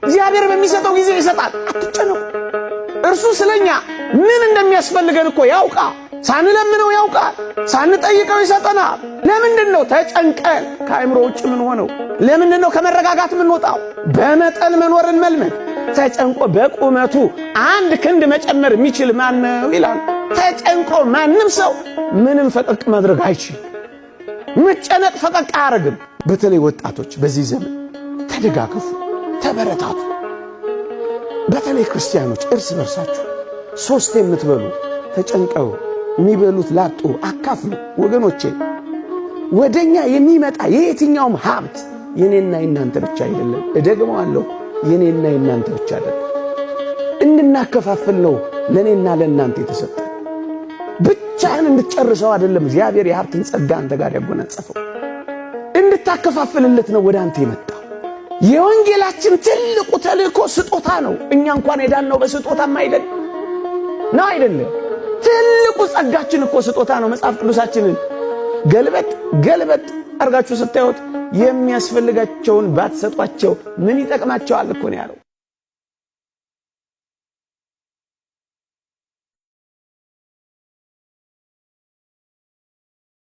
እግዚአብሔር በሚሰጠው ጊዜ ይሰጣል። አትጨነቁ። እርሱ ስለኛ ምን እንደሚያስፈልገን እኮ ያውቃል። ሳንለምነው ያውቃል። ሳንጠይቀው ይሰጠናል። ለምንድን ነው ተጨንቀን ከአእምሮ ውጭ ምን ሆነው? ለምንድን ነው ከመረጋጋት የምንወጣው? በመጠን መኖርን መልመድ። ተጨንቆ በቁመቱ አንድ ክንድ መጨመር የሚችል ማን ነው ይላል። ተጨንቆ ማንም ሰው ምንም ፈቀቅ ማድረግ አይችል። መጨነቅ ፈቀቅ አያደርግም። በተለይ ወጣቶች በዚህ ዘመን ተደጋገፉ፣ ተበረታቱ። በተለይ ክርስቲያኖች እርስ በርሳችሁ ሶስት የምትበሉ ተጨንቀው የሚበሉት ላጡ አካፍሉ። ወገኖቼ፣ ወደኛ የሚመጣ የየትኛውም ሀብት የኔና የናንተ ብቻ አይደለም። እደግመዋለሁ፣ የኔና የናንተ ብቻ አይደለም። እንድናከፋፍል ነው ለእኔና ለእናንተ የተሰጠ። ብቻህን እንድትጨርሰው አይደለም እግዚአብሔር የሀብትን ጸጋ አንተ ጋር ያጎናጸፈው፣ እንድታከፋፍልለት ነው ወደ አንተ የመጣው። የወንጌላችን ትልቁ ተልእኮ ስጦታ ነው። እኛ እንኳን የዳንነው በስጦታም አይደል ነው አይደለም? ትልቁ ጸጋችን እኮ ስጦታ ነው። መጽሐፍ ቅዱሳችንን ገልበጥ ገልበጥ አድርጋችሁ ስታዩት የሚያስፈልጋቸውን ባትሰጧቸው ምን ይጠቅማቸዋል እኮ ነው ያለው።